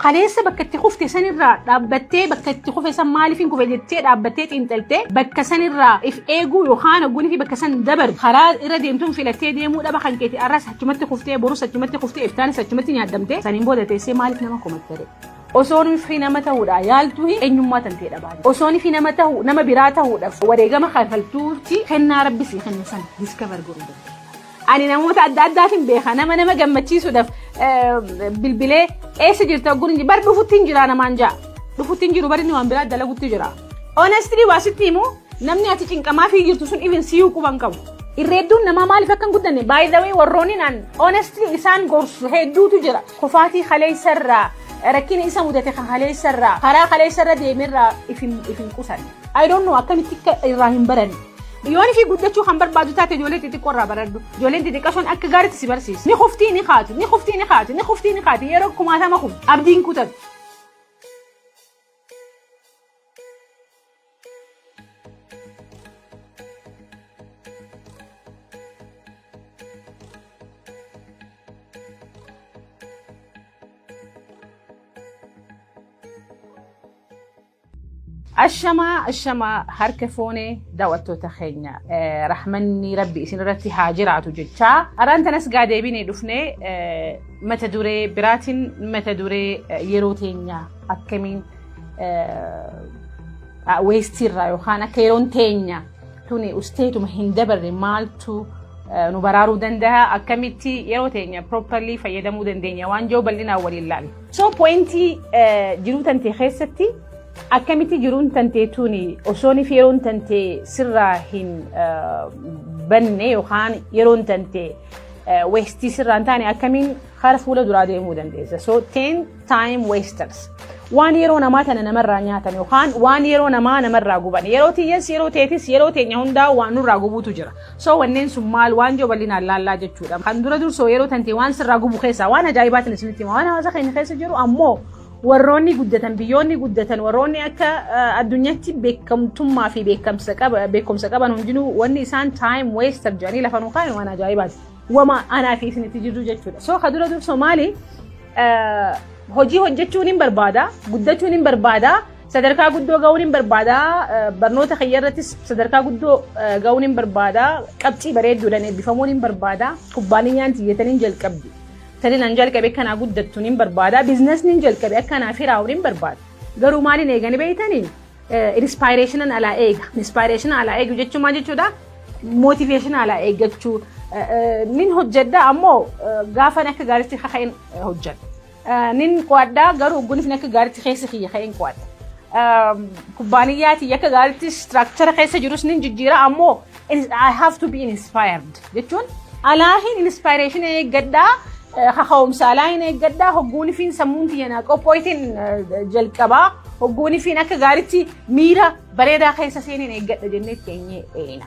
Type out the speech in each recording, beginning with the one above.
Kaleessa bakka itti kufte sanirraa dhaabbattee, bakka itti kufe san maaliif hin kufe jettee dhaabbattee xiinxaltee, bakka sanirraa if eeguu yookaan oggunii fi bakka san dabar karaa irra deemtuun filattee deemuu dhaba kan keeti, arras achumatti kuftee, borus achumatti kuftee, iftaanis achumatti nyaaddamtee, saniin booda teessee maaliif nama komattare? Osoon fi nama ta'uudha yaaltuu eenyummaa tantee dhabaa. Osoon fi nama ta'u nama biraa ta'uudhaaf wareegama kafaltuuti kennaa Rabbi sii kenne san discover godhuu dandeenya. Ani namoota adda addaatiin beeka, nama gammachiisuudhaaf bilbilee "Eessa jirta?" Ogguun bar dhufutti hin jira namaan ja'a. Dhufutti hin jiru, bari inni waan biraa dalagutti jira. Honestly, waa sitti himu, namni ati cinqamaa fi jirtu sun even siyuu quban qabu. Irreedduun namaa maaliif akka hin guddanne, by the way, warroonni naan honestly isaan gorsu hedduutu jira. Kofaatii kaleessarraa, rakkina isa mudate kan kaleessarraa, karaa kaleessarra deemerraa if hin qusanne. I don't know akkamitti akka irraa hin baranne. Yoon fi guddachuu kan barbaadu taate, ijoollee xixiqqoo irraa baradhu. Ijoolleen xixiqqoo sun akka gaariitti si barsiisa. Ni kuftii ni kaatu, ni kuftii ni kaatu, ni kuftii ni kaatu, yeroo kumaatama kufti. Abdiin kutatu. Ashamaa, ashamaa, harka fuunee daawwattoota keenya, rahmanni Rabbi isin irratti haa jiraatu jechaa, har'aan tanas gaa deebinee dhufnee mata duree biraatiin, mata duree yeroo teenya akkamiin waste irraa yookaan akka yeroon teenya tuni usteetuma hin dabarre maaltu nu baraaruu danda'a, akkamitti yeroo teenya properly fayyadamuu dandeenya waan jiru bal'inaan waliin ilaalla. So pointii jiruu tantee keessatti akkamitti jiruun tantee tuni osoon fi yeroon tantee sirraa hin banne yookaan yeroon tantee waste sirraa hin taane akkamiin kara fuula duraa deemuu dandeessa? So 10 time wasters. Waan yeroo namaa tana namarraa nyaatan yookaan waan yeroo namaa namarraa guban, yeroo tiyyas, yeroo teetis, yeroo teenya hundaa waan nurraa gubuutu jira. So wanneen sun maal waan jiru bal'inaan laallaa jechuudha. Kan dura dursoo yeroo tantee waan sirraa gubu keessaa waan ajaa'ibaatiin isinitti hima. Waan hawaasa keenya keessa jiru ammoo, warroonni guddatan, biyyoonni guddatan, warroonni akka addunyaatti beekamtummaa fi beekumsa qaban hundinuu wanni isaan time waster jedhanii lafa nu kaa'an waan ajaa'ibaati. Wama anaa fi isinitti jirru jechuudha. So ka dura dursoo maali? Hojii hojjechuun hin barbaada, guddachuun hin barbaada, sadarkaa guddoo ga'uun hin barbaada, barnoota kiyya irrattis sadarkaa guddoo ga'uun hin barbaada, qabxii bareedduudhaan eebbifamuun hin barbaada, kubbaaniyyaan tiyyataniin jalqabdi. Tani nan jalqabe akkanaa guddattuun hin barbaada, businessni jalqabe akkanaa firaa'uun hin barbaada. Garuu maaliin eegani beeytanii? Inspiration alaa eega. Inspiration alaa eegu jechuun maal jechuudha? Motivation alaa eeggachuu. Nin hojjedha ammoo gaafan akka gaariitti kaka'een hojjedha. Nin qo'adhaa, garuu oggunis akka gaariitti keessa kiyya ka'een qo'adha. Kubbaaniyyaati akka gaariitti structure keessa jirus nin jijjiira, ammoo I have to be inspired jechuun alaa hin inspiration eeggadhaa, kaka'umsa alaa hin eeggadhaa. Hogguun fi sammuun tiyya qophooytiin jalqabaa, hogguun fi akka gaariitti miira bareedaa keessa seeneen eeggadha jennee teenyee eena.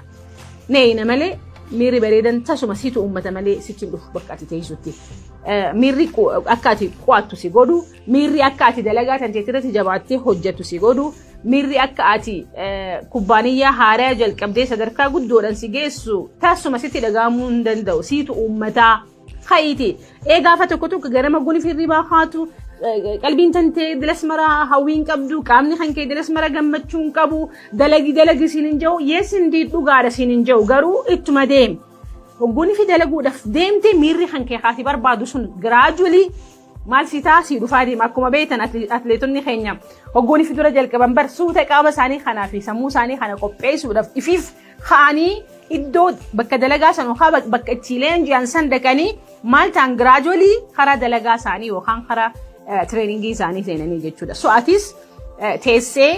Neena malee miirri bareedan tasuma situ uummata malee sitti hin dhufu bakka ati teessutti. Miirri akka ati qo'attu si godhu, miirri akka ati dalagaa tan irratti jabaattee hojjettu si godhu, miirri akka ati kubbaaniyyaa haaraa jalqabdee sadarkaa guddoodhaan si geessu tasuma sitti dhagahamuu hin danda'u. Siitu uummataa ka'iiti. Ee, gaafa tokko tokko ganama guni firribaa haatu qalbiin tantee dilas mara hawwiin qabdu, qaamni kan kee dilas mara gammachuu hin qabu, dalagi dalagi siin hin jiru, yes indeed, dhugaadha siin hin jiru, garuu ittuma deemi. Hogguun fi dalaguudhaaf deemte miirri kan kee haati barbaadu sun gradually maal si ta'a, si dhufaa deema. Akkuma beektan, atleetonni keenya hogguun fi dura jalqaban bar suuta qaama isaanii kanaa fi sammuu isaanii kana qopheessuudhaaf ifiif ka'anii iddoo bakka dalagaa san yookaan bakka itti leenji'an san dhaqanii maal ta'an, gradually karaa dalagaa isaanii yookaan karaa trainingii isaanii seenanii jechuudha. So atis teessee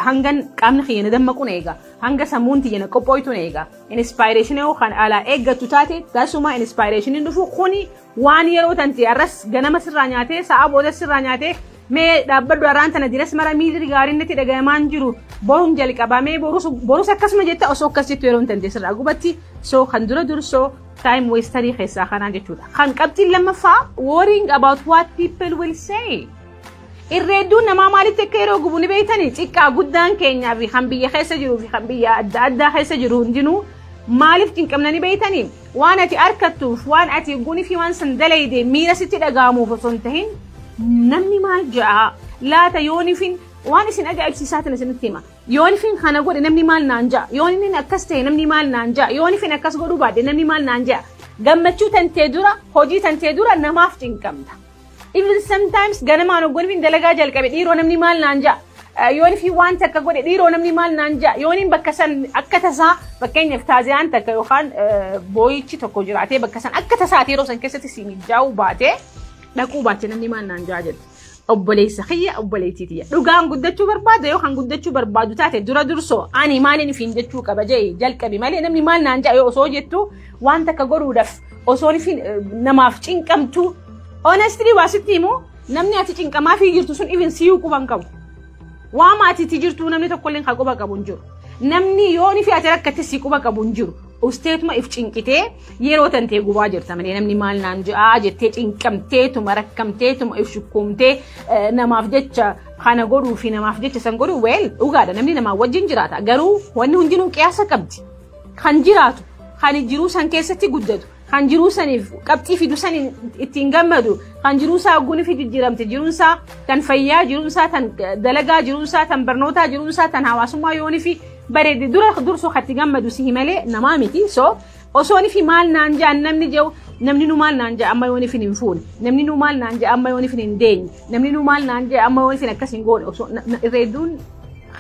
hangan qaamni kiyya na dammaquun eega, hanga sammuun tiyya na qophooytuun eega, inspiration yookaan alaa eeggattu taate tasuma inspiration dhufu kuni waan yeroo tanti arras ganama sirraa nyaatee, sa'a booda sirraa nyaatee, mee dhaabbadhu, har'aan tana diras mara miirri gaariin natti dhagahamaan jiru, boruun jalqabamee, borus akkasuma jetta, osoo akkas jettu yeroo tante sirraa gubatti. So kan dura dursoo time wasterii keessaa kanaa jechuudha. Kan qabxiin lammaffaa, worrying about what people will say. Irreedduun namaa maalitti akka yeroo gubu ni beektanii? Xiqqaa guddaan keenyaa fi kan biyya keessa jiruu fi kan biyya adda addaa keessa jiru hundinuu maaliif cinqamna ni beektanii? Waan ati harkattuuf, waan ati gunii fi waan san dalayde miira sitti dhaga'amuuf osoo hin tahin Namni maal ja'a laata? Yoonifin waan isin ajaa'ibsiisaatiin isinitti hima. Yoonifin kana godhe, namni maal naan ja'a? Yoonifin akkas ta'e, namni maal naan ja'a? Yoonifin akkas godhuu baadhe, namni maal naan ja'a? Gammachuu tantee dura, hojii tantee dura namaaf cinqamta. Even sometimes ganamaan hoggonifin dalagaa jalqabe, dhiiroo, namni maal naan ja'a? Yoonifin waan takka godhe, dhiiroo, namni maal naan ja'a? Yooniin bakka san akka tasaa, fakkeenyaaf, taaziyaan takka yookaan booyichi tokko jiraatee, bakka san akka tasaati yeroo san keessatti si mijaa'uu baatee, dhaquu baate, namni maal naan ja'a jedhu. Obboleessa kiyya, obboleettii tiyya. Dhugaan guddachuu barbaada yoo kan guddachuu barbaadu taate, dura dursoo ani maaliin ifiin jechuu qaba jee jalqabi malee, namni maal naan ja'a osoo jettu, waan takka godhuudhaaf osoo ifin namaaf cinqamtu, honestly waa sitti himu, namni ati cinqamaa fi jirtu sun even siyuu quban qabu. Waa maatiitti jirtu namni tokkollee kan quba qabu hin jiru. Namni yoo ni fi ati rakkatte si quba qabu hin jiru. Usteetuma if cinqitee yeroo tantee gubaa jirta malee, namni maal naan ja'a jettee cinqamteetuma, rakkamteetuma, if shukkuumtee namaaf jecha kana godhuu fi namaaf jecha san godhuu. Well, dhugaadha, namni namaa wajjin jiraata, garuu wanni hundinuu qiyaasa qabdi. Kan jiraatu, kan jiruu san keessatti guddatu, kan jiruu saniif qabxii fidu saniin ittiin gammadu, kan jiruu isaa ogguun fi jijjiiramte, jiruun isaa tan fayyaa, jiruun isaa tan dalagaa, jiruun isaa tan barnootaa, jiruun isaa tan hawaasummaa yoonii fi bareede, dura dursoo katti gammadu si malee namaa miti. So osoon fi maal naan ja'an namni jedhu, namni nu maal naan ja'a amma yoon ifin hin fuune, namni nu maal naan ja'a amma yoon ifin hin deenye, namni nu maal naan ja'a amma yoon ifin akkas hin goone, osoo irreedduun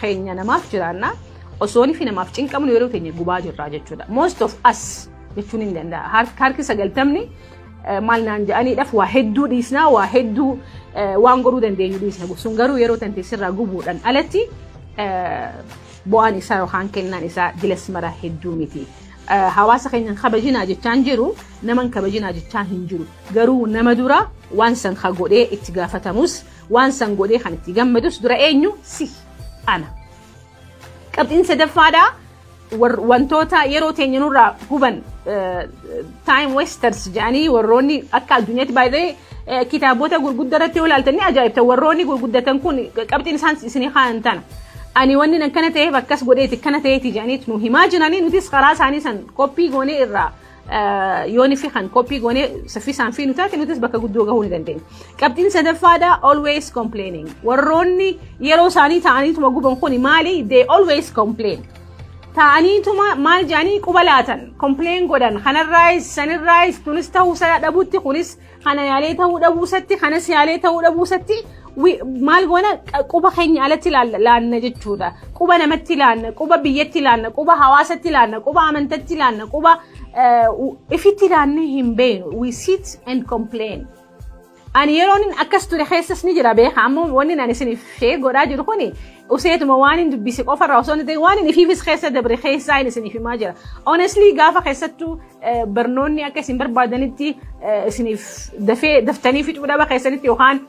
keenya namaaf jiraanna, osoon fi namaaf cinqamnu yeroo teenya gubaa jirraa jechuudha. Most of us jechuun hin danda'a. Harki 90ni maal naan ja'aniidhaaf waa hedduu dhiisnaa, waa hedduu waan godhuu dandeenyu dhiisna. Sun garuu yeroo tante sirraa gubuudhaan alatti bu'aan isaa yookaan kennaan isaa dilas mara hedduu miti. Hawaasa keenya kabajinaa jechaan jiru, nama kabajinaa jechaan hin jiru. Garuu nama dura waan san ka godhee itti gaafatamus, waan san godhee kan itti gammadus dura eenyu? Si, ana. Qabxiin sadaffaadhaa, wantoota yeroo teenya nurraa guban, time wasters jedhanii warroonni akka addunyaatti baay'ee kitaabota gurguddaa irratti yoo ilaaltan ni ajaa'ibta. Warroonni gurguddatan kun qabxiin isaan isinii kaan tana. Ani wanni akkana ta'eef akkas godheeti, akkana ta'eeti jedhanii nu himaa jiranii, nutis karaa isaanii san copy goonee irraa yooni fi kan copy goonee saffisaan fi nu taate, nutis bakka guddoo gahuu ni dandeenya. Qabxiin sadaffaadha, always complaining. Warroonni yeroo isaanii ta'aniituma guban kun maali? They always complain. Ta'aniituma maal jedhanii quba laatan, complain godhan, kanarraayis sanirraayis, kunis ta'uu isaa dhabuutti, kunis kana yaalee ta'uu dhabuusatti, kanas yaalee ta'uu dhabuusatti, maal goona? Quba keenya alatti laanna jechuudha. Quba namatti laanna, quba biyyatti laanna, quba hawaasatti laanna, quba amantatti laanna, quba ifitti laannee hin beenu. We sit and complain. Ani yeroon akkas ture keessas ni jira, beeka. Ammoo wanni ani isiniif shee godhaa jiru kuni useetuma waan hin dubbise qofarraa osoo hin ta'in, waan hin ifiifis keessa dabre keessaa hin isiniif himaa jira. Honestly, gaafa keessattuu barnoonni akka isin barbaadanitti isiniif dafee daftanii fixuu dhaba keessanitti, yookaan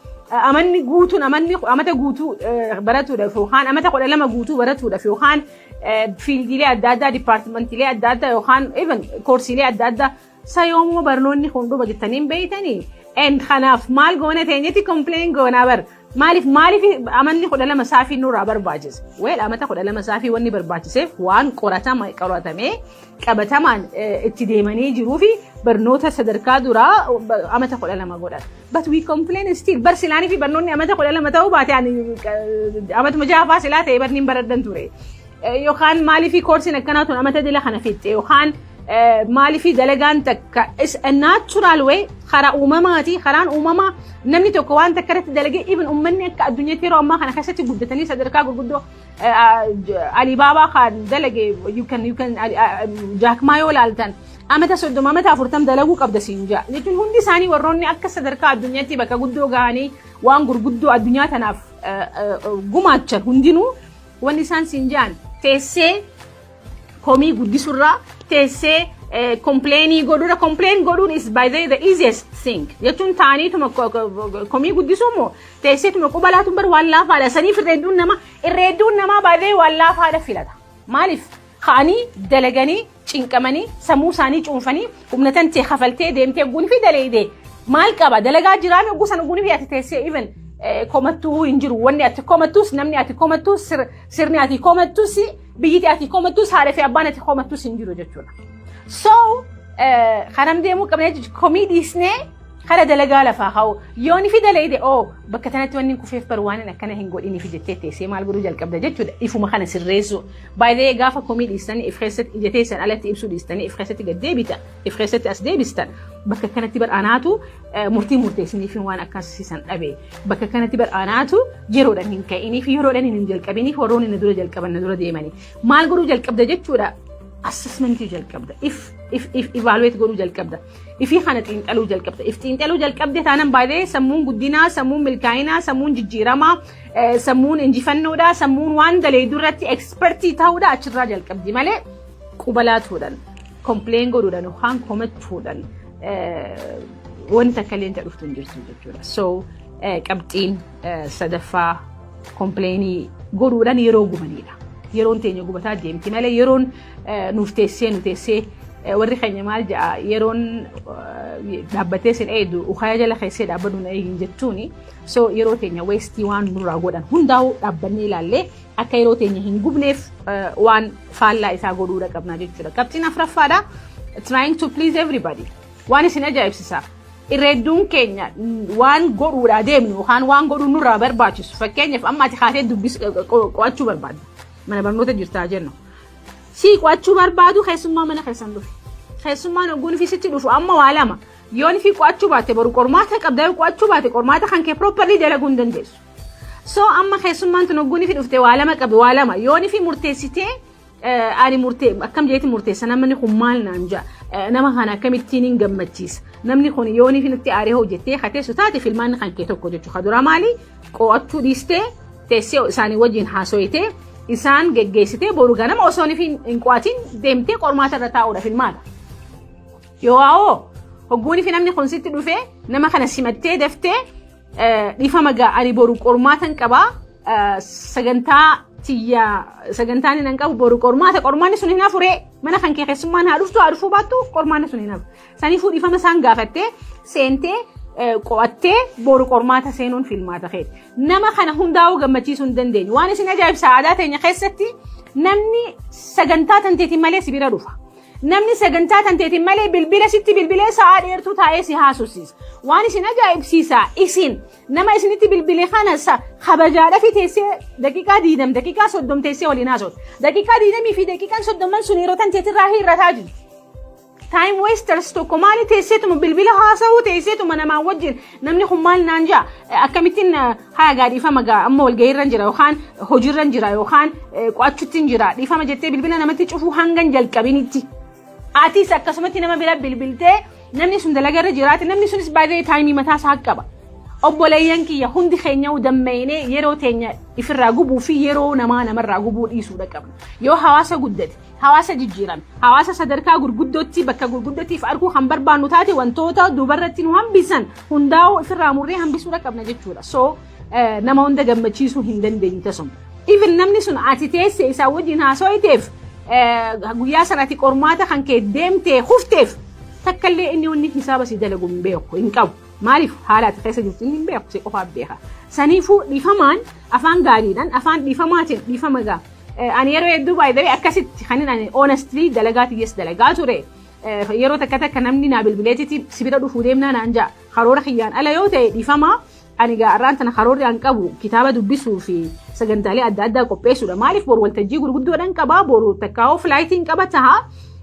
amanni guutuun amanni amata guutuu baratuudhaaf, yookaan amata 12 guutuu baratuudhaaf, yookaan fieldiilee adda addaa, departmentiilee adda addaa, yookaan even courseiilee adda addaa sa yoomuma barnoonni kun dhuma jettanii hin beeytanii. And kanaaf maal goona? Teenyetti complain goonaa bar. Maaliif amanni 12 saafii nurraa barbaachise? Well, amata 12 saafii wanni barbaachiseef waan qoratamee qabatamaan itti deemanii jiruu fi barnoota sadarkaa duraa amata 12 godhan. But we complain still. Bar silaanii fi barnoonni amata 12 ta'uu baate, ani amatuma ja'afaa silaa ta'e barni hin baraddan ture. Yookaan maaliif courseiin akkanaa tun amata dila kana fixxe? Yookaan maaliif dalagaan takka is a natural way, karaa uumamaati? Karaan uumamaa namni tokko waan takka irratti dalagee, even uummanni akka addunyaatti yeroo ammaa kana keessatti guddatanii sadarkaa gurguddoo, Alibaabaa kan dalage, you can Jack Ma yoo ilaaltan, amata 30, amata 40 dalaguu qabda siin jaa jechuun, hundi isaanii warroonni akka sadarkaa addunyaatti bakka guddoo gahanii waan gurguddoo addunyaa tanaaf gumaachan hundinuu, wanni isaan siin jaan, teessee komii guddisurraa, teessee complainii godhuudha. Complain godhuun is by the easiest thing jechuun, ta'aniituma komii guddisuu immoo teesseetuma quba laatuun bar waan laafaadha. Saniif irreedduun namaa by the waan laafaadha filata. Maaliif? Ka'anii dalaganii cinqamanii, sammuu isaanii cuunfanii, humna tantee kafaltee deemtee guuni fi daleedee maal qaba? Dalagaa jiraame oguu sana guuni fi ati teessee even komattuu hin jiru. Wanni ati komattus, namni ati komattus, sirni ati komattus, biyyiti ati komattus, haadha fi abbaan ati komattus hin jiru jechuudha. So kanam deemuu qabna jechuudha. Komii dhiisnee Kara dalagaa lafaa kaa'u. Yooni fi dalayde oo bakka tanatti wanni kufeef bar waan akkana hin godhiniif jettee teessee maal godhuu jalqabda jechuudha. Ifuma kana sirreessu. Baay'ee gaafa komii dhiistanii, if keessatti ija teessan alatti ibsuu dhiistanii, if keessatti gad deebitan, if keessatti as deebistan, bakka kanatti bar anaatu murtii murteessiniif waan akkasiisan dhabe. Bakka kanatti bar anaatu yeroodhaan hin ka'iniif, yeroodhaan hin jalqabiniif, warroonni na dura jalqaban na dura deemanii. Maal godhuu jalqabda jechuudha? Assessmentii jalqabda. If evaluate godhuu jalqabda. Ifii kana xiinxaluu jalqabda. If xiinxaluu jalqabde taanaan baay'ee sammuun guddinaa, sammuun milkaa'inaa, sammuun jijjiiramaa, sammuun injifannoodhaa, sammuun waan daleedu irratti expertii ta'uudha achirraa jalqabdi malee qubalaatuudhaan, complain godhuudhaan yookaan komachuudhaan wanti takka illee dhuftu hin jirtu jechuudha. So qabxiin sadaffaa complainii godhuudhaan yeroo gubanidha. Yeroon teenya gubataa deemti malee yeroon nuuf teessee nu teessee, warri keenya maal jedha, yeroon dhaabbatee sin eedu ukaya jala keessee dhaabbadhu na eegin jettuuni. So yeroo teenya waste waan nurraa godhan hundaa'u dhaabbannee ilaallee akka yeroo teenya hin gubneef waan faallaa isaa godhuudha qabna jechuudha. Qabxiin afuraffaadha. Trying to please everybody. Waan isin ajaa'ibsiisa. Irreedduun keenya waan godhuudha deemnu yookaan waan godhuu nurraa barbaachisu, fakkeenyaaf amma ati kaatee dubbis qo'achuu barbaadda. Mana barnoota jirtaa jennu. Sii qo'achuu barbaadu, keessummaa mana keessan dhufe. Keessummaan ogguun fi sitti dhufu amma waa lama. Yoon fi qo'achuu baatte boru qormaata qabda, yoo qo'achuu baate qormaata kan kee properly dalaguu hin dandeessu. So amma keessummaan tun ogguun fi dhufte waa lama qabdi, waa lama. Yoon fi murteessitee, ani murtee akkam jeeti murteessa, namni kun maal naan ja'a, nama kana akkamittiin hin gammachiisa, namni kun yoon fi nutti aaree hojjettee hateessu taate, filmaanni kan kee tokko jechuudha. Kadura maali, qo'achuu dhiistee teessee isaanii wajjin haasoyitee isaan geggeessitee boru ganama osoo hin qo'atin deemtee qormaata irra taa'uudha filmaata. Yoo waa'oo hogguun fi namni kun sitti dhufee nama kana simattee daftee, dhiifama gaa, ani boru qormaatan qabaa, sagantaa tiyya, sagantaan hin qabu, boru qormaata, qormaanni sun hin hafuree, mana kan kee keessummaan haa dhuftu haa dhufuu baattu, qormaanni sun hin hafu. Saniifuu dhiifama isaan gaafattee seentee qo'attee boru qormaata seenuun filmaata keeti. Nama kana hundaa'uu gammachiisuu hin dandeenyu. Waan isin ajaa'ibsa, aadaa teenya keessatti namni sagantaa tanteetiin malee si bira dhufa. Namni sagantaa tanteetiin malee bilbila sitti bilbilee sa'aa dheertuu taa'ee si haasofsiisa. Waan isin ajaa'ibsiisa, isin nama isinitti bilbile kana kabajaadhaa fi teessee daqiiqaa 20, daqiiqaa 30 teessee waliin haasofta. Daqiiqaa 20 fi daqiiqaan 30n sun yeroo tanteetirraa hir'ataa jiru. Time wasters tokko maali, teesseetuma bilbila haasa'uu, teesseetuma namaa wajjin, namni kun maal naan ja'a, akkamittiin haa gaa, dhiifama gaa, amma walgahiirra jira yookaan hojiirra jira yookaan qo'achuutti jira, dhiifama jettee bilbila namatti cufuu hangan jalqabinitti. Atis akkasumatti nama bira bilbiltee namni sun dalagarra jiraate, namni sunis baay'ee timeii mataa isaa qaba. Obboleeyyan kiyya, hundi keenya dammaynee yeroo teenya ifirraa gubuu fi yeroo namaa namarraa gubuu dhiisuudha qabna. Yoo hawaasa guddate, hawaasa jijjiirame, hawaasa sadarkaa gurguddootti, bakka gurguddootiif arguu kan barbaannu taate, wantoota dubarratti nu hambisan hundaa'uu ifirraa murree hambisuudha qabna jechuudha. So nama hunda gammachiisuu hin dandeenyu tasuma. Even namni sun ati teesse isaa wajjin haasofteef, guyyaa sanatti qormaata kan kee deemtee hufteef, takkallee inni wanni hisaaba si dalagu hin beeku, hin qabu. Maaliif, haala ati keessa jirtu inni hin beeku, si qofaaf beeka. Saniifuu dhiifamaan, afaan gaariidhaan, afaan dhiifamaatiin, dhiifama gaa. Ani yeroo hedduu baay'ee akkasitti kan ani honestly dalagaa tiyyees dalagaa ture. Yeroo takka takka namni naa bilbileetitti si bira dhufuu deemnaa naan ja'a. Karoora kiyyaan ala yoo ta'e, dhiifamaa, ani gaa har'aan tana karoorri an qabu kitaaba dubbisuu fi sagantaalee adda addaa qopheessuudha. Maaliif, boru waltajjii gurguddoodhaan qabaa, boru takkaa'oo flightiin qaba ta'a.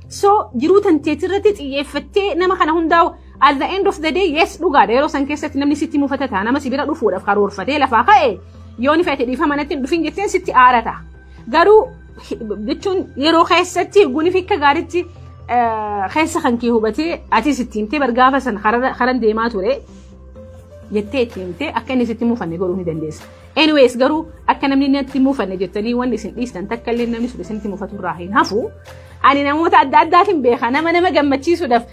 So jiruu tanteetirratti xiyyeeffattee nama kana hundaa'u, at the end of the day, yes, dhugaadha, yeroo san keessatti namni sitti mufata ta'a. Nama si bira dhufuudhaaf karoorfatee lafaa ka'e yoo ni feete dhiifama natti hin dhufin jetteen sitti aara ta'a. Garuu jechuun yeroo keessatti guni fi akka gaariitti keessa kan kee hubatee atis itti himtee, bargaafa san karan deemaa ture jettee itti himtee akka inni sitti mufanne godhuu ni dandeessa. Anyways, garuu akka namni natti mufanne jettanii wanni isin dhiistan takka illee namni sun isinitti mufatu irraa hin hafu. Ani namoota adda addaatiin beeka, nama nama gammachiisuudhaaf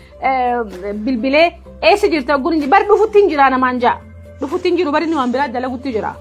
bilbilee eessa jirta ogguun bar dhufutti hin jira namaan ja'a. Dhufutti hin jiru, bari inni waan biraa dalagutti jira.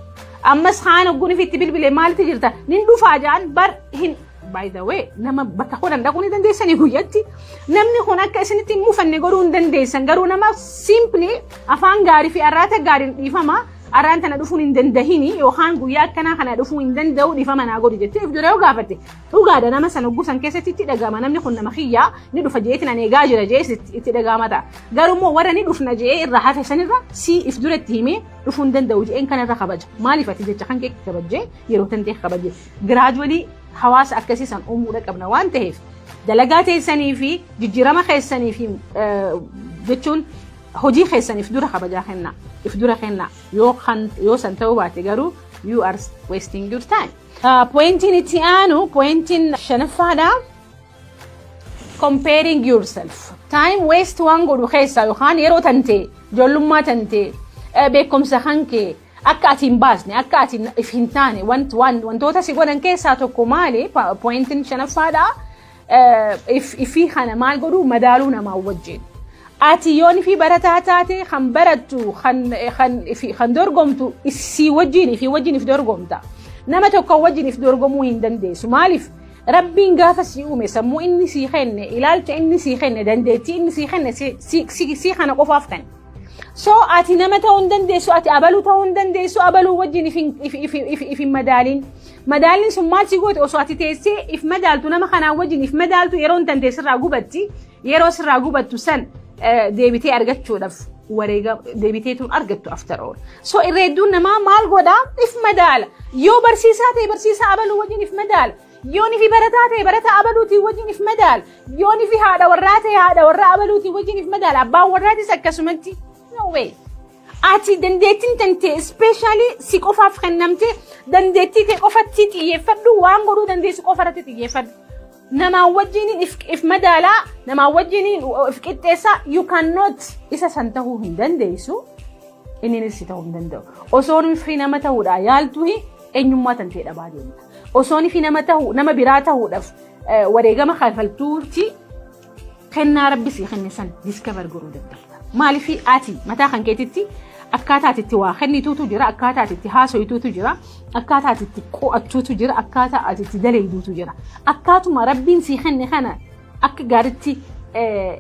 Ammas haan ogguun itti bilbilee maalitti jirta, nin dhufaa ja'an, bar hin, by the way, nama bakka kudhan dhaquu ni dandeessanii guyyatti. Namni kun akka isinitti hin mufanne godhuu hin dandeessan, garuu nama simply afaan gaarii fi arraata gaariin dhiifama. Arraan tana dhufuun hin dandahini yookaan guyyaa akkanaa kana dhufuu hin danda'u, dhiifama naa godhi jettee if dura yoo gaafatte, dhugaadha, nama sana gusan keessatti itti dhagama. Namni kun nama kiyyaa ni dhufa jeetiin ani eegaa jira jee itti dhagama ta'a. Garuu immoo warra ni dhufna jee irraa hafe sanirra si if dura itti himee dhufuu hin danda'u jeen kanarra kabaja. Maaliif? Ati jecha kan kee kabajjee, yeroo tantee kabajjee, gradually hawaasa akkasii san uumuudha qabna waan ta'eef, dalagaa teessanii fi jijjiirama keessanii fi jechuun hojii keessaniif dura kabajaa kennaa, if dura kennaa. Yoo kan yoo san ta'uu baate garuu, you are wasting your time. Pointiin itti aanu, pointiin shanaffaadha. Comparing yourself. Time waste waan godhu keessaa yookaan yeroo tantee, ijoollummaa tantee, beekumsa kan kee akka ati hin baasne, akka ati if hin taane wantoota si godhan keessaa tokko maali? Pointiin shanaffaadha. Ifii kana maal godhu? Madaaluu namaa wajjin. Ati yoon fi barataa taate, kan barattu, kan dorgomtu si wajjin, fi wajjin if dorgomta. Nama tokko wajjin if dorgomuu hin dandeessu. Maaliif? Rabbiin gaafa si uume sammuu inni sii kenne, ilaalcha inni sii kenne, dandeettii inni sii kenne si kana qofaaf kenne. So ati nama ta'uu hin dandeessu, ati abaluu ta'uu hin dandeessu, abaluu wajjin if hin madaalin. Madaalin sun maal si goote? Osoo ati teessee if madaaltu, nama kanaa wajjin if madaaltu, yeroo hin tantee sirraa gubatti. Yeroo sirraa gubattu san deebitee argachuudhaaf wareega deebiteetuun argattu after all. So irra hedduun namaa maal godhaa? If madaala. Yoo barsiisaa ta'e, barsiisaa abaluu wajjin if madaala. Yoo fi barataa ta'e, barataa abaluutii wajjin if madaala. Yoo fi haadha warraa ta'e, haadha warraa abaluutii wajjin if madaala. Abbaan warraatis akkasumatti. No way. Ati dandeettiin tantee specially si qofaaf kennamte, dandeettii kee qofatti xiyyeeffadhu, waan godhuu dandeessu qofa irratti xiyyeeffadhu. Namaa wajjiniin if madaalaa, namaa wajjiniin if qixxeessaa, you cannot. Isa san ta'uu hin dandeessu, inninis si ta'uu hin danda'u. Osoo fi nama ta'uudha yaaltuu, eenyummaa tantee dhabaa deemta. Osoo fi nama ta'uu, nama biraa ta'uudhaaf wareegama kafaltuuti, kennaa Rabbi si kenne san discover godhuu dandeetta. Maaliif? Ati mataa kan keetitti akkaataa ati itti waa kennituutu jira, akkaataa ati itti haasoyituutu jira, akkaataa ati itti qo'attuutu jira, akkaataa ati itti daleeyduutu jira. Akkaatuma Rabbiin sii kenne kana akka gaariitti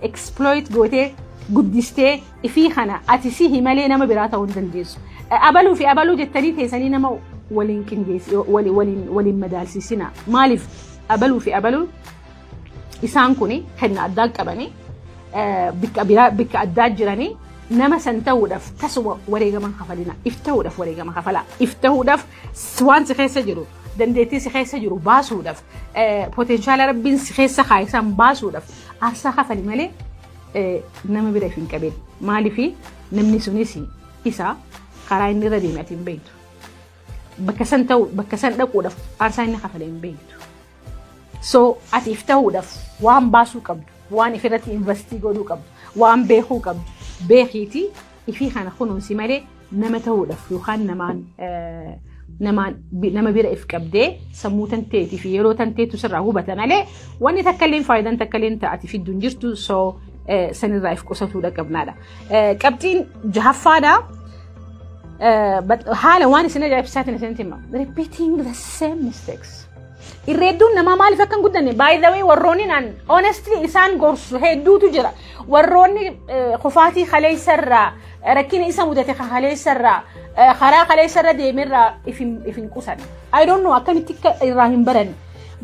exploit gootee guddistee ifii kana ati sihi malee nama biraa ta'uu hin dandeessu. Abaluu fi abaluu jettanii teessanii nama waliin qindeessi, waliin madaalsisina. Maaliif? Abaluu fi abaluu isaan kuni kenna addaa qabanii, bikka biraa bikka addaa jiranii, nama san ta'uudhaaf tasuma wareegama kafalina. If ta'uudhaaf wareegama kafalaa. If ta'uudhaaf, waan si keessa jiru, dandeettii si keessa jiru baasuudhaaf, potential Rabbiin si keessa kaa'e san baasuudhaaf aarsaa kafali malee nama bira if hin qabin. Maaliifi? Namni sunis isa karaa inni irra deeme ati hin beektu. Bakka san ta'u, bakka san dhaquudhaaf aarsaa inni kafale hin beektu. So ati if ta'uudhaaf waan baasuu qabdu, waan ifirratti invest godhuu qabdu, waan beekuu qabdu beekiitii ifii kana kunuunsi malee, nama ta'uudhaaf yookaan namaan nama bira if qabdee sammuu tanteetii fi yeroo tanteetu sirraa hubata malee, wanni takka illee faayidaan takka illee ta'ati fiddu hin jirtu. So sanirraa if qusatuudha qabnaadha. Qabxiin jahaffaadha. Haala waan isin ajaa'ibsaatiin isinitti hima. Repeating the same mistakes. Irra hedduun namaa maaliif akka hin guddanne, by the way, warroonni naan honestly isaan gorsu hedduutu jira. Warroonni kufaatii kaleessarraa, rakkina isa mudate kaleessarraa, karaa kaleessarra deemerraa if hin qusan. I don't know akkamitti irraa hin baranne.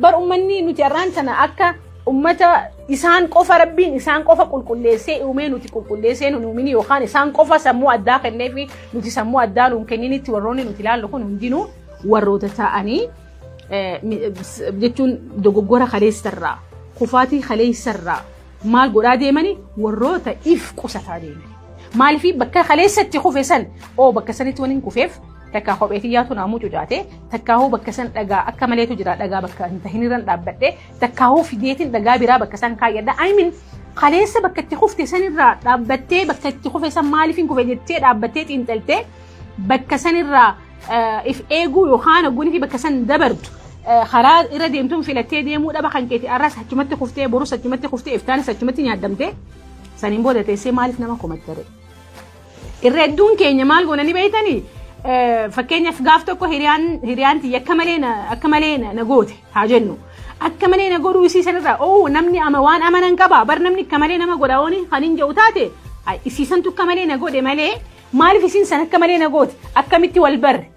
Bar uummanni nuti har'aan tana akka ummata isaan qofa Rabbiin isaan qofa qulqulleessee uumee, nuti qulqulleessee nu uumini, yookaan isaan qofa sammuu addaa kennee fi nuti sammuu addaa nuun kenninitti, warroonni nuti ilaallu kun hundinuu warroota ta'anii jechuun dogoggora kaleessarraa, kufaatii kaleessarraa maal godhaa deemanii, warroota if qusataa deemani. Maaliif? Bakka kaleessatti kufe san, oo, bakka sanitti waniin kufeef takkaa kophee xiyyaatu naamuu cucaate, takkaahuu bakka san dhagaa akka maleetu jira, dhagaa bakka hin tahin irran dhaabbadhe, takkaahuu fideetiin dhagaa biraa bakka san kaayyadha. I mean, kaleessa bakka itti kufte sanirraa dhaabbattee, bakka itti kufe san maaliif hin kufe jettee dhaabbattee xiinxaltee bakka sanirraa if eeguu yookaan ogguunii fi bakka san dabartu karaa irra deemtuun filattee deemuu dhaba kan keeti, arras achumatti kuftee, borus achumatti kuftee, iftaanis achumatti nyaaddamtee, saniin booda teessee maaliif nama komattare? Irra hedduun keenya maal goona ni beeytanii? Fakkeenyaaf, gaaf tokko hiriyaan tiyya akka malee na goote haa jennu. Akka malee na godhuu isii sanirraa, oo, namni ama waan amanan qaba bar, namni akka malee nama godha ooni kan hin jedhu taate, isiisantu akka malee na godhe malee Maaliif isiin san akka malee na goote? Akkamitti wal barre?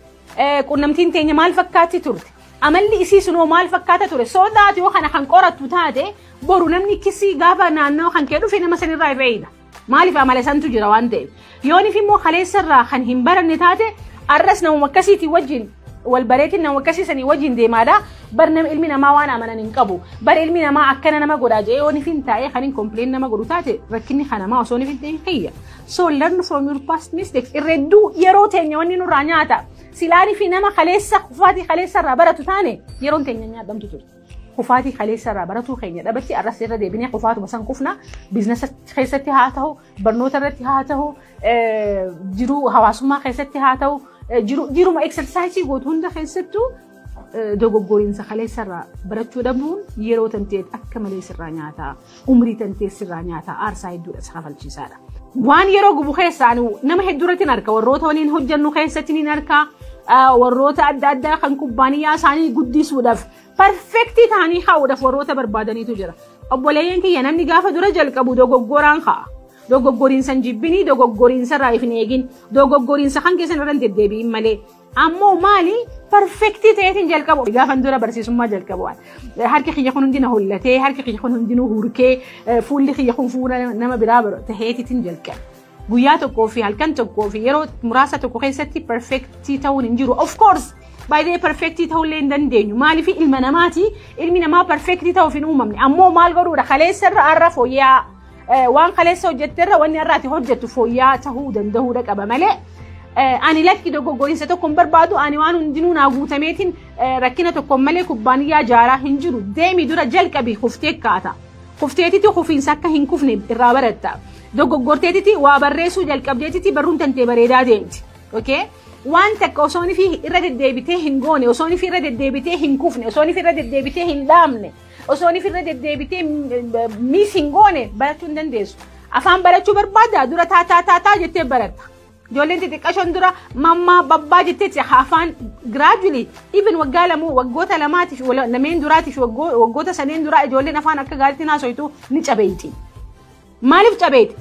Qunnamtiin teenya maal fakkaatti turte? Amalli isii sunoo maal fakkaata ture? So that yoo kana kan qorattu taate, boru namni kisii gaafa naannoo kan kee dhufe nama sanirraa irra. Maaliif? Amala santu jira waan ta'eef. Yoonif immoo kaleessarraa kan hin baranne taate, arras namuma akkasiitii wajjin wal bareetiin nama akkasii sanii wajjin deemaadha. Bar nama ilmi namaa waan amanan hin qabu. Bar ilmi namaa akkana nama godhaa jedhee yoonif hin taa'ee kan hin complain nama godhu taate, rakkinni kanamaa osoo hin ta'in kiyya. So learn from your past mistakes. Irreedduu yeroo teenya wanni nurraa nyaata. Silaanii fi nama kaleessa kufaatii kaleessa irraa baratu taane, yeroon teenya nyaadhamtu turte. Kufaatii kaleessa irraa baratuu keenya dhabatti arras irra deebinee kufaatuma san kufna. Business keessatti haa ta'u, barnoota irratti haa ta'u, jiruu hawaasummaa keessatti haa ta'u, jiruma exercise gootu hunda keessattuu dogoggoriinsa kaleessa irraa barachuu dhabuun yeroo tanteet akka malee sirraa nyaataa, umrii tanteet sirraa nyaataa, aarsaa hedduudha isa kafalchiisaadha. Waan yeroo gubu keessaa nama hedduu irratti hin arga, warroota waliin hojjennu keessatti ni arga, warroota adda addaa kan kubbaaniyyaa isaanii guddisuudhaaf perfect ta'anii kaa'uudhaaf warroota barbaadaniitu jira. Obboleeyyan kiyya, namni gaafa dura jalqabu dogoggoraan ka'a. Dogoggoriinsa hin jibbinii, dogoggoriinsa irraa hin eegin, dogoggoriinsa kan keessan irra hin deddeebi'in malee. Ammoo maali, perfect ta'eetiin jalqabu. Gaafa dura barsiisummaa jalqabu, harki kiyya kun hundi na hollatee, harki kiyya kun hundinuu hurkee, fuulli kiyya kun fuula nama biraa taheetiitiin jalqabe. Guyyaa tokkoo fi halkan tokkoo fi yeroo muraasa tokko keessatti perfect ta'uun hin jiru. Of course, baay'ee perfect ta'ullee hin dandeenyu. Maaliif? Ilma namaati. Ilmi namaa perfect ta'uuf hin uumamne. Ammoo maal godhuudha? Kaleessa irra har'a fooyya'aa. Waan kaleessa hojjetterra wanni har'aati hojjettu fooyya'aa ta'uu danda'uudha qaba malee. Ani lakki, dogoggoriinsa tokko hin barbaadu, ani waan hundinuu naa guutameetiin rakkina tokko malee kubbaaniyyaa jaaraa hin jiru. Deemi, dura jalqabi, kuftee kaata. Kufteetiti kufiinsa akka hin kufne irraa baratta. Dogoggorteetiti waa barreessuu jalqabdeetiti barruun tantee bareedaa deemti. Okay? Waan takka osoo fi irra deddeebitee hin goone, osoo fi irra deddeebitee hin kufne, osoo fi irra deddeebitee hin dhaamne, osoo fi irra deddeebitee miss hin goone barachuu hin dandeessu. Afaan barachuu barbaadda, dura taataa taataa jettee baratta. Ijoolleen xixiqqashoon dura mammaa babbaa jetteetti afaan gradually, even waggaa lamuu, waggoota lamaatiif lameen duraatiif waggoota saneen duraa ijoolleen afaan akka gaariitti haasoitu ni cabeeyti. Maaliif cabeeti?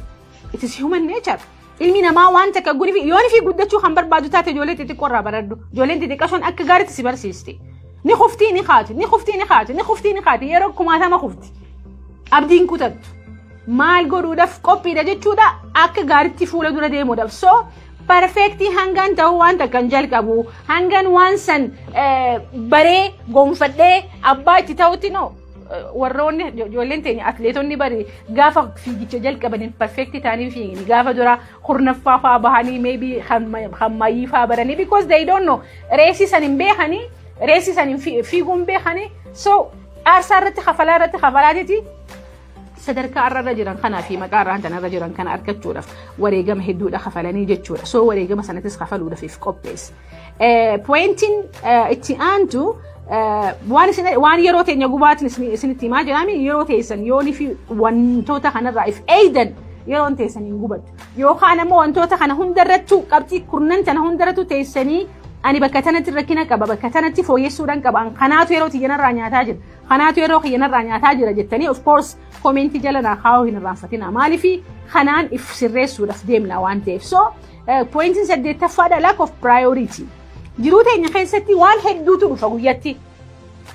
It is human nature. Ilmi namaa waan takka guni fi yoon fi guddachuu kan barbaadu taate, ijoollee xixiqqoo irraa baradhu. Ijoolleen xixiqqashoon akka gaariitti si barsiisti. Ni kuftii ni kaati, ni kuftii ni kaati, ni kuftii ni kaati, yeroo kumaatama kufti. Abdiin kutattu. Maal godhuudhaaf qophiidha jechuudha, akka gaariitti fuula dura deemuudhaaf. So perfect hangan ta'uu waan takka hin jalqabu, hangan waan san baree gonfadhee abbaa itti ta'utti, no. Warroonni ijoolleen teenya atleetonni bari gaafa fiigicha jalqabaniin perfect ta'anii fiigani, gaafa dura kurnaffaa faa bahanii, maybe hammayyii faa baranii, because they don't know, race san hin beekanii, race san fiiguu hin beekanii. So aarsaa irratti kafalaa irratti kafalaatiti sadarkaa irra jiran kanaa fi maqaa irraa irra jiran kana argachuudhaaf wareegama hedduudha kafalanii jechuudha. So wareegama sanattis kafaluudhaaf if qopheesse. Pointiin itti aantu, waan isin waan yeroo teenya gubaatiin isinitti himaa jiraami, yeroo teessan yoonii fi wantoota kanarraa if eeydan, yeroon teessan hin gubattu. Yookaan ammoo wantoota kana hundarrattuu, qabxii kurnan tana hundarrattuu teessanii, ani bakka tanatti rakkina qaba, bakka tanatti fooyyessuudhaan qaba, kanaatu yeroo xiyyanarraa nyaataa jira, kanaatu yeroo xiyyanarraa nyaataa jira jettanii, of course comment jala naa kaa'uu hin irraanfatina. Maaliif? Kanaan if sirreessuudhaaf deemna waan ta'eef. So pointiin saddeettaffaadha, lack of priority. Jiruu teenya keessatti waan hedduutu dhufa guyyatti.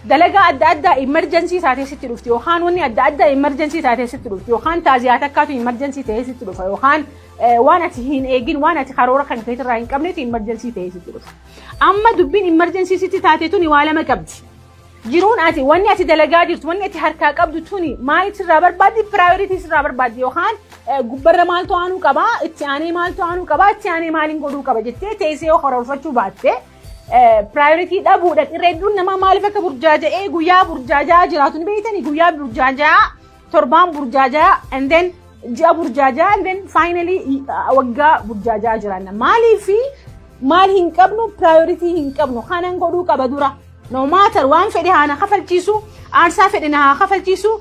Dalagaa adda addaa emergency taatee sitti dhufti, yookaan wanni adda addaa emergency taatee sitti dhufti, yookaan taaziyaa takkaatu emergency ta'ee sitti dhufa, yookaan waan ati hin eegin, waan ati karoora kan keetirraa hin qabnetu emergency ta'ee sitti dhufa. Amma dubbiin emergency sitti taate tuni waa lama qabdi. Jiruun ati, wanni ati dalagaa jirtu, wanni ati harkaa qabdu tuni maal sirraa barbaaddi? Priority sirraa barbaaddi, yookaan gubbarra maaltu aanuu qabaa, itti aanee maaltu aanuu qabaa, itti aanee maaliin godhuu qaba jettee teessee yoo karoorfachuu baatte, priority dhabuudhaan irra hedduun namaa maaliif akka burjaaja'ee guyyaa burjaajaa jiraatu ni beektanii? Guyyaa burjaajaa, torbaan burjaajaa, and then ji'a burjaajaa, and then finally waggaa burjaajaa jiraanna. Maaliifi? Maal hin qabnu? Priority hin qabnu. Kanan godhuu qaba dura. No matter waan fedhe haa na kafalchiisu, aarsaa fedhe na haa kafalchiisu,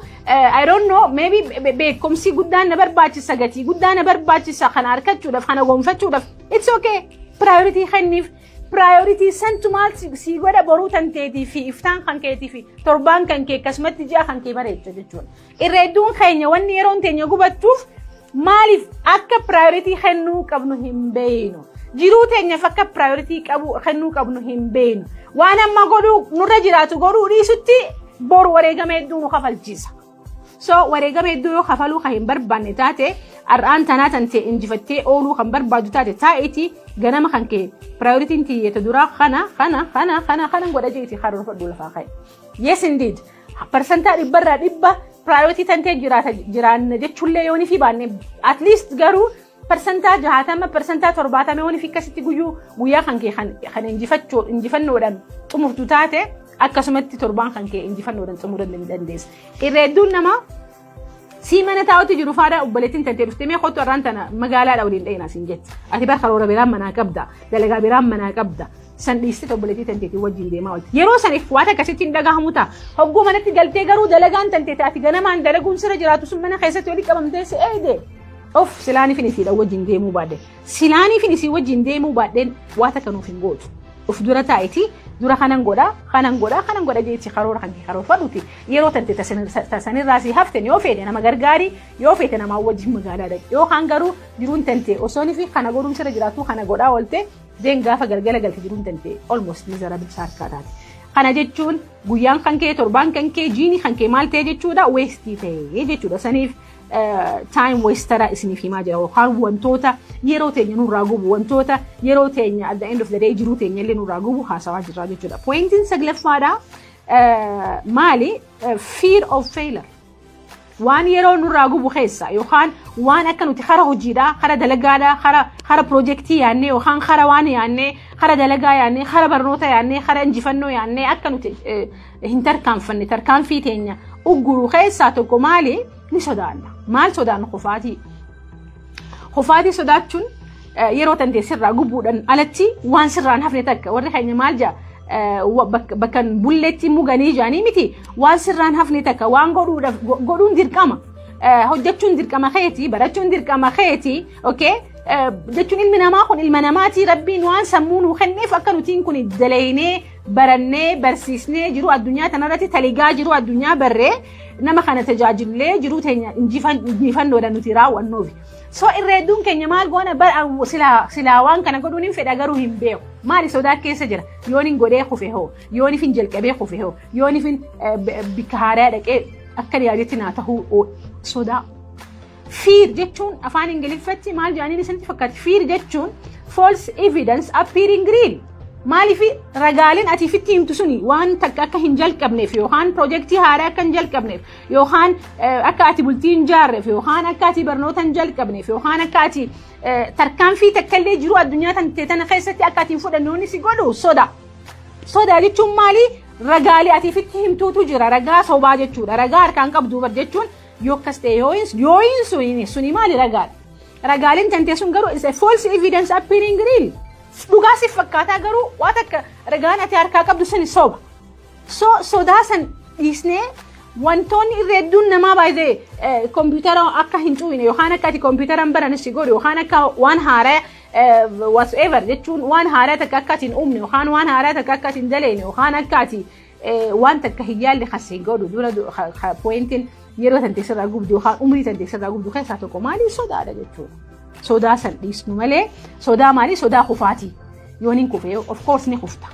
I don't know, maybe beekumsi guddaan na barbaachisa, gatii guddaa na barbaachisa kana argachuudhaaf, kana gonfachuudhaaf, it's okay. Priority kenniif. Priority santu maal si godha? Boruu tanteetii fi iftaan kan keetii fi torbaan kan kee, akkasumatti ji'a kan kee bareecha jechuudha. Irra hedduun keenya wanni yeroon teenya gubattuuf Maaliif akka priority kennuu qabnu hin beeynu. Jiruu teenyaaf akka priority qabu kennuu qabnu hin beeynu. Waan amma godhuu nurra jiraatu godhuu dhiisutti boru wareegama hedduu nu kafalchiisa. So wareegama hedduu yoo kafaluu kan hin barbaanne taate, har'aan tanaa tan ta'e injifattee ooluu kan barbaadu taate, taa'eeti ganama kan kee priorityn tiyyeeta duraa kana kana kana kana kana godha jeeti karoorfadhu lafaa ka'e. Yes indeed, 100% priority tan ta'e jiraata jiraanna jechuullee yoo ni fi baanne, at least garuu 60%, 70% yoo ni fi akkasitti guyyuu guyyaa kan kee kan injifannoodhaan xumurtu taate, akkasumatti torbaan kan kee injifannoodhaan xumuruu dandeessa. Irra hedduun namaa sii mana taa'utti jiru faadha, obboleettiin tantee dhuftee "Mee kottu, har'aan tana magaalaadha waliin dhayinaa" siin jetti. Ati bar karoora biraan manaa qabda, dalagaa biraan manaa qabda. San dhiistee obboleettii tanteetii wajjin deemaa oolti. Yeroo saniif waan akkasitti hin dhagahamu ta'a. Hogguu manatti galtee garuu dalagaan tantee ati ganamaan dalaguun sirra jiraatu sun mana keessatti walii qabamtee si eeyde. Of silaaniif isiidha wajjin deemuu baadhe. Silaaniif isii wajjin deemuu baadheen waan takka nuuf hin gootu. Uf dura taa'iti dura kanan godha, kanan godha, kanan godha jechi karoora kan karoorfadhuti yeroo tante tasanirraa si haften yoo feete nama gargaari, yoo feete namaa wajjin magaalaa dhaqi, yookaan garuu jiruun tante osoo fi kana godhuun sirra jiraatu kana godhaa oolte deen gaafa galgala galte jiruun tante almost miserable saarkaa taate. Kana jechuun guyyaan kan kee, torbaan kan kee, jiini kan kee maal ta'e jechuudha? Waste ta'e jechuudha. Saniif time waster isiniif himaa jira, yookaan wantoota yeroo teenya nurraa gubu, wantoota yeroo teenya at the end of the day jiruu teenya illee nurraa gubu haasawaa jirra jechuudha. Pointiin saglaffaadha maali? Fear of failure. Waan yeroo nurraa gubu keessa yookaan waan akka nuti kara hojiidhaa, kara dalagaadhaa, kara piroojeektii yaannee, yookaan kara waan yaannee, kara dalagaa yaannee, kara barnoota yaannee, kara injifannoo yaannee akka nuti hin tarkaanfanne, tarkaanfii teenya ugguru keessaa tokko maali? Ni sodaanna. Maal sodaanna? Kufaatii. Kufaatii sodaachuun yeroo tantee sirraa gubuudhaan alatti waan sirraan hafne takka, warri keenya maal jaa, bakka bulleetti muganii jaanii miti, waan sirraan hafne takka waan godhuudhaaf godhuun dirqama. Hojjechuun dirqama keeti, barachuun dirqama keeti, okay? Jechuun ilmi namaa kun ilma namaati, Rabbiin waan sammuu nuu kenneef akka nutiin kun dalaynee, barannee, barsiisnee, jiru addunyaa tanarratti taligaa jiru addunyaa barree nama kana tajaajillee jiruu teenya injifannoodha nuti raawwannuufi. So irra hedduun keenya maal goona? Silaa waan kana godhuun hin fedha garuu hin beeku. Maali? Sodaa keessa jira. Yoon hin godhee kufe hoo, yoon hin jalqabee kufe hoo, yoon hin bikka haaraa dhaqee akka yaadetti naa tahuu sodaa. Fear jechuun afaan Ingiliffatti maal jedhaniin isinitti fakkaata? Fear jechuun false evidence appearing real. Maaliif ragaaleen ati ifitti himtu suni waan takka akka hin jalqabneef, yookaan piroojeektii haaraa akka hin jalqabneef, yookaan akka ati bultii hin jaarreef, yookaan akka ati barnoota hin jalqabneef, yookaan akka ati tarkaanfii takka illee jiru addunyaa tana keessatti akka ati hin fudhanne si godhu soda. Soda jechuun maali? Ragaalee ati ifitti himtuutu jira. Ragaa sobaa jechuudha. Ragaa harkaan qabdu bar jechuun yoo akkas ta'e yoo hin suni maali? Ragaadha. Ragaaleen tantee sun garuu is a false evidence appearing real. Dhugaa siif fakkaataa garuu waan akka ragaan ati harkaa qabdu suni soba. So sodaa san dhiisnee wantoonni irra hedduun namaa baay'ee kompiitara akka hin cuwine, yookaan akka ati kompiitara hin baranne si godhu, yookaan akka waan haaraa whatsoever jechuun waan haaraa takka akka ati hin uumne, yookaan waan haaraa takka akka ati hin daleene, yookaan akka ati waan takka hin yaalle kasii godhu dura pointiin yeroo tantee sirraa gubdu yookaan umrii tantee sirraa gubdu keessaa tokko maali? Sodaadha jechuudha. Sodaa san dhiisnu malee, sodaa maali? Sodaa kufaatii. Yoon hin kufe, of course ni kufta.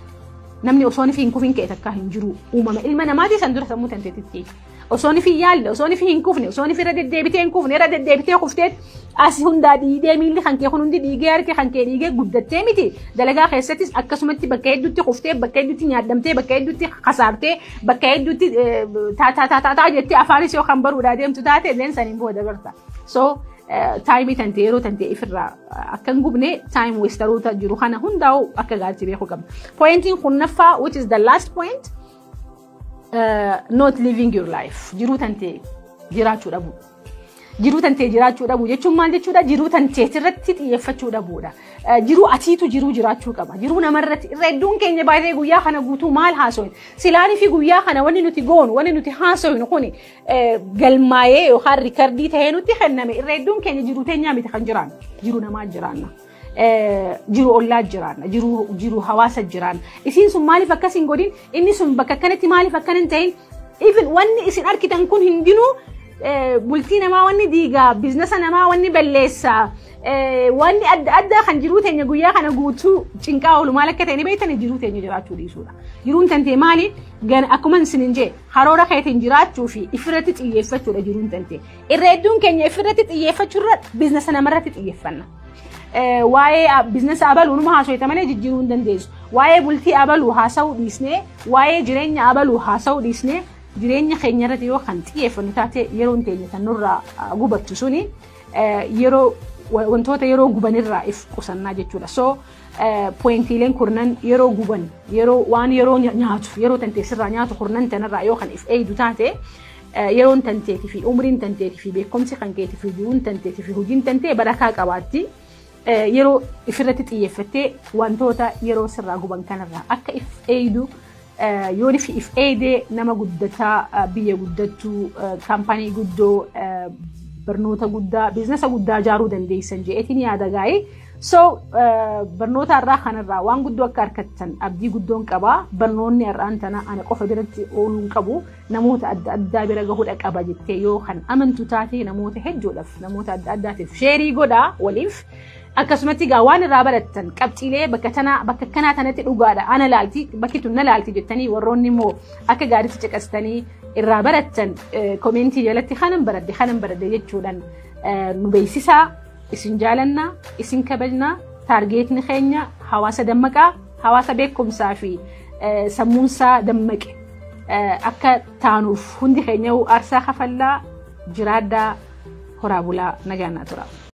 Namni osoo hin kufin ka'e takka hin jiru, uumama ilma namaatii san dura sammuu tanteetitti. Osoo hin yaalle, osoo hin kufne, osoo irra deddeebitee hin kufne, irra deddeebitee kufteet as hundaa dhiigee, miilli kan kee kun hundi dhiigee, harki kan kee dhiigee guddattee miti. Dalagaa keessattis akkasumatti bakka hedduutti kuftee, bakka hedduutti nyaadhamtee, bakka hedduutti kasaartee, bakka hedduutti taataa taataa jettee afaanis yoo kan baruudhaa deemtu taate leen saniin booda barta. So time tante, yeroo tante ifirraa akka hin gubne, time wasteroota jiru kana hundaa'u akka gaariitti beekuu qabna. Pointiin kurnaffaa, which is the last point, not living your life. Jiruu tante jiraachuu dhabu. Jiruu tantee jiraachuu dhabu jechuun maal jechuudha? Jiruu tanteet irratti xiyyeeffachuu dhabuudha. Jiruu atiitu jiruu jiraachuu qaba. Jiruu namarratti irra hedduun keenya baay'ee guyyaa kana guutuu maal haasofne? Silaanii fi guyyaa kana wanni nuti goonu, wanni nuti haasofnu kuni galmaayee yookaan record ta'ee nutti kenname, irra hedduun keenya jiruu teenyaa miti kan jiraannu. Jiruu namaa jiraanna. Jiru ollaa jiraanna, jiru hawaasa jiraanna. Isiin sun maaliif akkas hin godhin? Inni sun bakka akkanatti maaliif akkana hin ta'in? Even wanni isin argitan kun hundinuu Bultii namaa wanni diigaa, business namaa wanni balleessaa, wanni adda addaa kan jiruu teenya guyyaa kana guutuu cinqaa oolu maal akka ta'e ni beektan? Jiruu teenya jiraachuu dhiisuudha. Jiruun tantee maali? Akkuma isinin jee, karoora keetiin jiraachuu fi ifirratti xiyyeeffachuudha jiruun tantee. Irra hedduun keenya ifirratti xiyyeeffachuurra business namarratti xiyyeeffanna. Waa'ee business abaluu numa haasofta malee jijjiiruu hin dandeessu. Waa'ee bultii abaluu haasa'uu dhiisnee, waa'ee jireenya abaluu haasa'uu dhiisnee, jireenya keenya irratti yoo kan xiyyeeffannu taate, yeroon teenya kan nurraa gubattu suni yeroo wantoota yeroo gubanirraa if qusannaa jechuudha. So pointiileen kurnan yeroo guban, yeroo waan yeroo nyaatu, yeroo tanteessirraa nyaatu kurnan tanarraa yoo kan if eeydu taate, yeroon tanteetii fi umriin tanteetii fi beekumsi kan keetii fi jiruun tanteetii fi hojiin tantee barakaa qabaatti. Yeroo ifirratti xiyyeeffattee wantoota yeroo sirraa guban kanarraa akka if eeydu yoo if eeydee, nama guddataa, biyya guddattuu, kaampaanii guddoo, barnoota guddaa, business guddaa ijaaruu dandeessan je'eetiin yaada gaa'ee. So barnoota har'aa kanarraa waan guddoo akka argattan abdii guddoon qabaa. Barnoonni har'aan tana ana qofa biratti ooluu hin qabu, namoota adda addaa bira gahuudha qaba jettee yoo kan amantu taate, namoota hedduudhaaf, namoota adda addaatiif share godhaa waliif. Akkasumatti egaa waan irraa barattan qabxiilee bakka tanaa, bakka kanaa tanatti dhugaadha, ana laalti, bakki tun na laalti jettanii, warroonni immoo akka gaariitti caqastanii irraa barattan, comment jalatti kanan baradhe, kanan baradhe jechuudhaan nu beeksisaa. Isin jaalannaa, isin kabajnaa. Targetni keenya hawaasa dammaqaa, hawaasa beekumsaa fi sammuunsaa dammaqe akka taanuuf hundi keenya aarsaa kafallaa jiraaddaa. Horaa bulaa, nagaan tura.